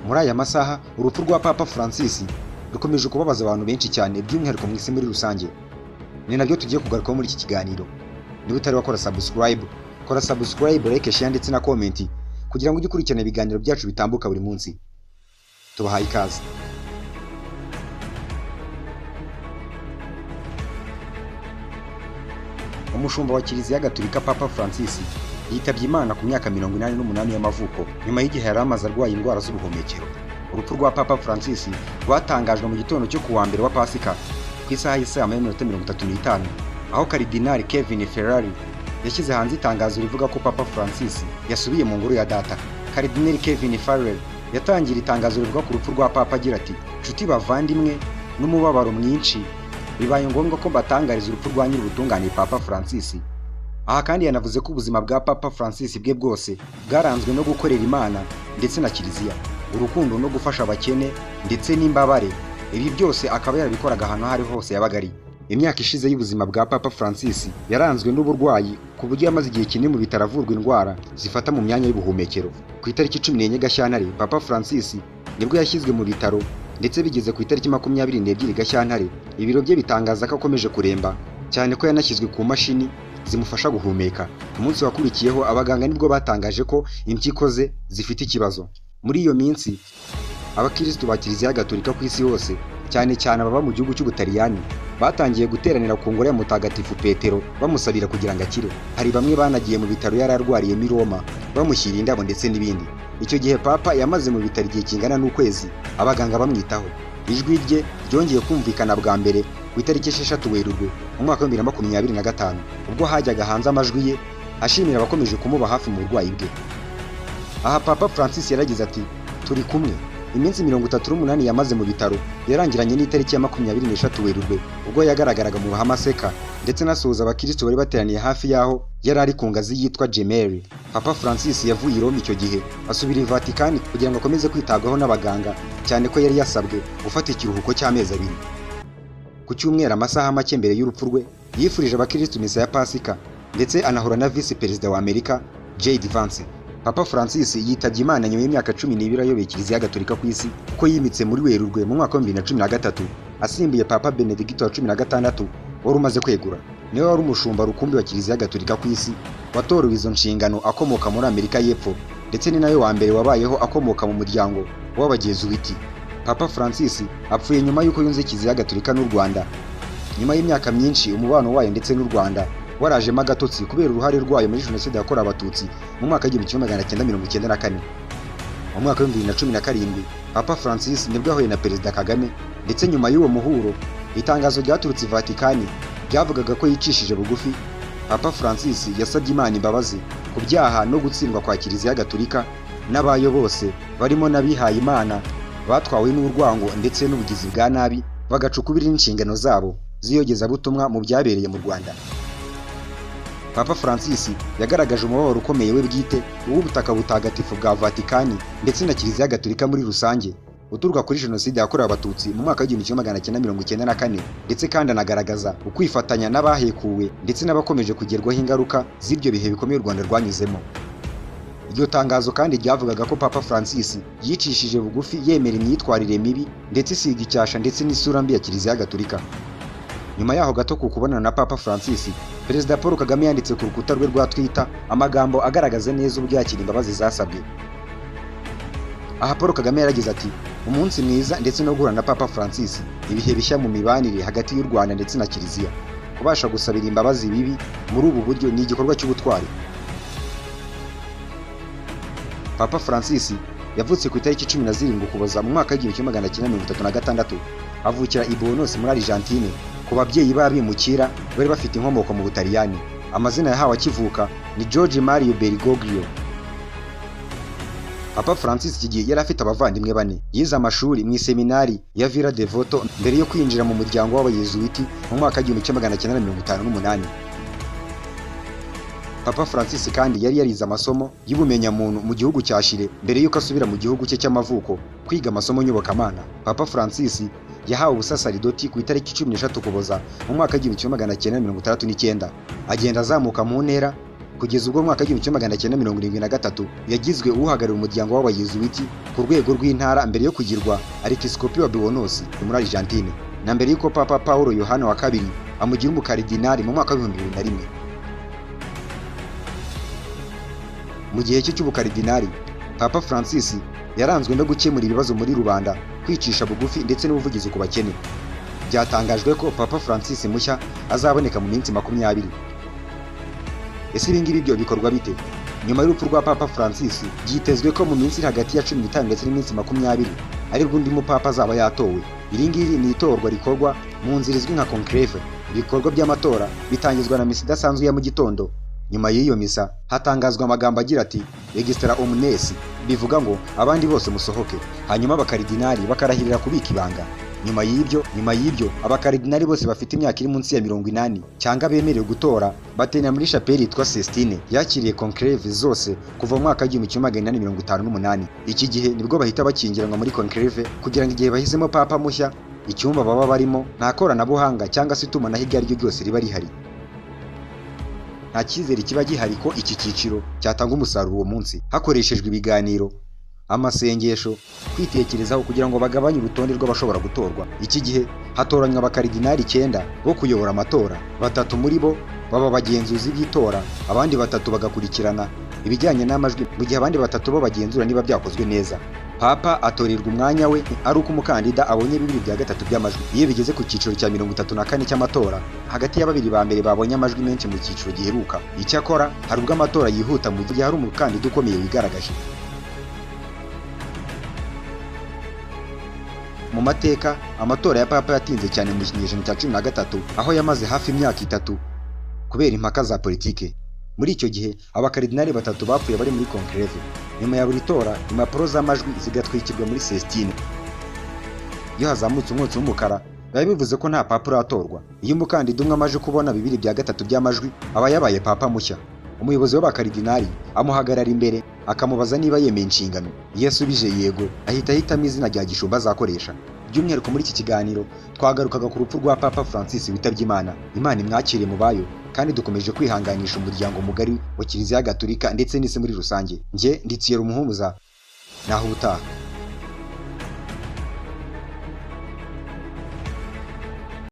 Muri aya masaha urupfu rwa Papa Francis rukomeje kubabaza abantu benshi cyane, by'umwihariko mu isi muri rusange. Ni nabyo tugiye kugarukaho muri iki kiganiro. Niba utari wakora subscribe, kora subscribe, like, share ndetse na comment kugira ngo ujye ukurikirana ibiganiro byacu bitambuka buri munsi. Tubahaye ikaze. Umushumba wa Kiliziya Gatolika Papa Francis yitabye Imana ku myaka 88 y'amavuko, nyuma y'igihe yari amaze arwaye indwara z'ubuhumekero. Urupfu rwa Papa Francis rwatangajwe mu gitondo cyo kuwa mbere wa Pasika ku isaha y'isaa 1:35, aho Karidinali Kevin Ferrari yashyize hanze itangazo rivuga ko Papa Francis yasubiye mu ngoro ya data. Karidinali Kevin Farrell yatangira itangazo rivuga ku rupfu rwa Papa agira ati: "Nshuti bavandimwe, n'umubabaro mwinshi bibaye ngombwa ko mbatangariza urupfu rwa nyir'ubutungane Papa Francis." Aha kandi yanavuze ko ubuzima bwa Papa Francis bwe bwose bwaranzwe no gukorera Imana ndetse na Kiliziya, urukundo no gufasha abakene ndetse n'imbabare. Ibi byose akaba yarabikoraga ahantu aho ari hose yabaga ari. Imyaka ishize y'ubuzima bwa Papa Francis yaranzwe n'uburwayi, ku buryo yamaze igihe kinini mu bitaro avurwa indwara zifata mu myanya y'ubuhumekero. Ku itariki 14 Gashyantare, Papa Francis nibwo yashyizwe mu bitaro, ndetse bigeze ku itariki 22 Gashyantare ibiro bye bitangaza ko akomeje kuremba cyane, ko yanashyizwe ku mashini zimufasha guhumeka. Ku munsi wakurikiyeho abaganga nibwo batangaje ko impyiko ze zifite ikibazo. Muri iyo minsi abakirisitu ba Kiliziya Gatolika ku isi hose, cyane cyane ababa mu gihugu cy'Ubutaliyani, batangiye guteranira ku ngoro ya Mutagatifu Petero bamusabira kugira ngo akire. Hari bamwe banagiye mu bitaro yari arwariyemo i Roma bamushyira indabo ndetse n'ibindi. Icyo gihe Papa yamaze mu bitaro igihe kingana n'ukwezi, abaganga bamwitaho. Ijwi rye ryongeye kumvikana bwa mbere ku itariki 6 Werurwe mu mwaka wa 2025, ubwo hajyaga hanze amajwi ye ashimira abakomeje kumuba hafi mu burwayi bwe. Aha Papa Francis yaragize ati: "Turi kumwe." Iminsi 38 yamaze mu bitaro yarangiranye n'itariki ya 23 Werurwe, ubwo yagaragaraga mu ruhame aseka ndetse anasuhuza abakirisitu bari bateraniye hafi y'aho yari ari ku ngazi yitwa Gemelli. Papa Francis yavuye i Roma icyo gihe asubira i Vatikani kugira ngo akomeze kwitabwaho n'abaganga, cyane ko yari yasabwe gufata ikiruhuko cy'amezi 2. Ku cyumweru, amasaha make mbere y'urupfu rwe, yifurije abakirisitu misa ya Pasika ndetse anahura na Visi Perezida wa Amerika J.D. Vance. Papa Francis yitabye Imana nyuma y'imyaka 12 ayoboye Kiliziya Gatolika ku isi, kuko yimitse muri Werurwe mu mwaka wa 2013, asimbuye Papa Benedicto wa 16 wari umaze kwegura. Niwe wari umushumba rukumbi wa Kiliziya Gatolika ku isi watorewe izo nshingano akomoka muri Amerika y'Epfo, ndetse ni nawe wa mbere wabayeho akomoka mu muryango w'Abajezuwiti. Papa Francis apfuye nyuma y'uko yunze Kiliziya Gatolika n'u Rwanda. Nyuma y'imyaka myinshi umubano wayo ndetse n'u Rwanda warajemo agatotsi kubera uruhare rwayo muri Jenoside yakorewe Abatutsi mu mwaka wa 1994. Mu mwaka wa 2017 Papa Francis nibwo yahuye na Perezida Kagame, ndetse nyuma y'uwo muhuro itangazo ryaturutse i Vatikani ryavugaga ko yicishije bugufi. Papa Francis yasabye Imana imbabazi ku byaha no gutsindwa kwa Kiliziya Gatolika n'abayo bose, barimo n'abihaye Imana batwawe n'urwango ndetse n'ubugizi bwa nabi, bagacukubira inshingano zabo z'iyogezabutumwa mu byabereye mu Rwanda. Papa Francis yagaragaje umubabaro ukomeye we bwite uw'ubutaka butagatifu bwa Vatikani ndetse na Kiliziya Gatolika muri rusange, uturuka kuri Jenoside yakorewe Abatutsi mu mwaka wa 1994, ndetse kandi anagaragaza ukwifatanya n'abahekuwe ndetse n'abakomeje kugerwaho ingaruka z'ibyo bihe bikomeye u Rwanda rwanyuzemo. Iryo tangazo kandi ryavugaga ko Papa Francis yicishije bugufi yemera imyitwarire mibi ndetse isiga icyasha ndetse n'isura mbi ya Kiliziya Gatolika. Nyuma yaho gato ku kubonana na Papa Francis, Perezida Paul Kagame yanditse ku rukuta rwe rwa Twitter amagambo agaragaza neza uburyo yakira imbabazi zasabwe. Aha Paul Kagame yaragize ati: "Umunsi mwiza ndetse no guhura na Papa Francis, ibihe bishya mu mibanire hagati y'u Rwanda ndetse na Kiliziya. Kubasha gusabira imbabazi bibi muri ubu buryo ni igikorwa cy'ubutwari." Papa Francis yavutse ku itariki 17 Ukuboza mu mwaka wa 1936, avukira i Buenos muri Argentine ku babyeyi b'abimukira bari bafite inkomoko mu Butaliyani. Amazina yahawe akivuka ni George Mario Bergoglio. Papa Francis iki gihe yari afite abavandimwe bane. Yize amashuri mu iseminari ya Villa Devoto mbere yo kwinjira mu muryango w'Abayezuwiti mu mwaka wa 1958. Papa Francis kandi yari yarize amasomo y'ubumenyamuntu mu gihugu cya Chile mbere y'uko asubira mu gihugu cye cy'amavuko kwiga amasomo nyobokamana. Papa Francis yahawe ubusasaridoti ku itariki 13 Ukuboza mu mwaka wa 1969, agenda azamuka mu ntera Kugeza ubwo mu mwaka w'1973 yagizwe uhagarariye umuryango w'abayezuwiti ku rwego rw'intara mbere yo kugirwa Arikisikopi wa Buenos muri Argentine, na mbere y'uko Papa Paulo Yohana wa kabiri amugira umukaridinali mu mwaka w'2001. Mu gihe cye cy'ubukaridinali, Papa Francis yaranzwe no gukemura ibibazo muri rubanda, kwicisha bugufi ndetse n'ubuvugizi ku bakene. Byatangajwe ko Papa Francis mushya azaboneka mu minsi 20. Ese ibi ngibi byo bikorwa bite? Nyuma y'urupfu rwa Papa Francis, byitezwe ko mu minsi iri hagati ya 15 ndetse n'iminsi 20 aribwo undi mupapa azaba yatowe. Iri ngiri ni itorwa rikorwa mu nzira izwi nka conclave. Ibikorwa by'amatora bitangizwa na misa idasanzwe ya mu gitondo. Nyuma y'iyo misa hatangazwa amagambo agira ati "Extra omnes", bivuga ngo abandi bose musohoke. Hanyuma abakaridinali bakarahirira kubika ibanga. Nyuma y'ibyo abakaridinali bose bafite imyaka iri munsi ya 80 cyangwa bemerewe gutora baterana muri chapelle yitwa Sistine yakiriye conclave zose kuva mu mwaka w'1858. Iki gihe nibwo bahita bakingiranwa muri conclave kugira ngo igihe bahisemo papa mushya, icyumba baba barimo nta koranabuhanga cyangwa se itumanaho iryo ari ryo ryose riba rihari. Nta cyizere kiba gihari ko iki cyiciro cyatanga umusaruro uwo munsi. Hakoreshejwe ibiganiro, amasengesho, kwitekerezaho kugira ngo bagabanye urutonde rw'abashobora gutorwa. Iki gihe hatoranywa abakaridinali 9 bo kuyobora amatora, 3 muri bo baba abagenzuzi b'itora, abandi 3 bagakurikirana ibijyanye n'amajwi, mu gihe abandi 3 bo bagenzura niba byakozwe neza. Papa atorerwa umwanya we ari uko umukandida abonye 2/3 by'amajwi. Iyo bigeze ku cyiciro cya 34 cy'amatora, hagati ya 2 ba mbere babonye amajwi menshi mu cyiciro giheruka. Icyakora hari ubwo amatora yihuta mu gihe hari umukandida ukomeye wigaragaje. Mu mateka, amatora ya Papa yatinze cyane mu kinyejana cya 13, aho yamaze hafi imyaka 3 kubera impaka za politike. Muri icyo gihe abakaridinali 3 bapfuye bari muri conclave. Nyuma ya buri tora, impapuro z'amajwi zigatwikirwa muri Sistine. Iyo hazamutse umwotsi w'umukara, biba bivuze ko nta papa uratorwa. Iyo umukandida umwe amaze kubona 2/3 by'amajwi, aba yabaye papa mushya. Umuyobozi w'abakaridinali amuhagarara imbere akamubaza niba yemeye inshingano. Iyo asubije yego, ahita ahitamo izina rya gishumba azakoresha. By'umwihariko muri iki kiganiro twagarukaga ku rupfu rwa Papa Francis witabye Imana. Imana imwakire mu bayo, kandi dukomeje kwihanganisha umuryango mugari wa Kiliziya Gatolika ndetse n'isi muri rusange. Njye ndi Thierry Umuhumuza, naho ubutaha.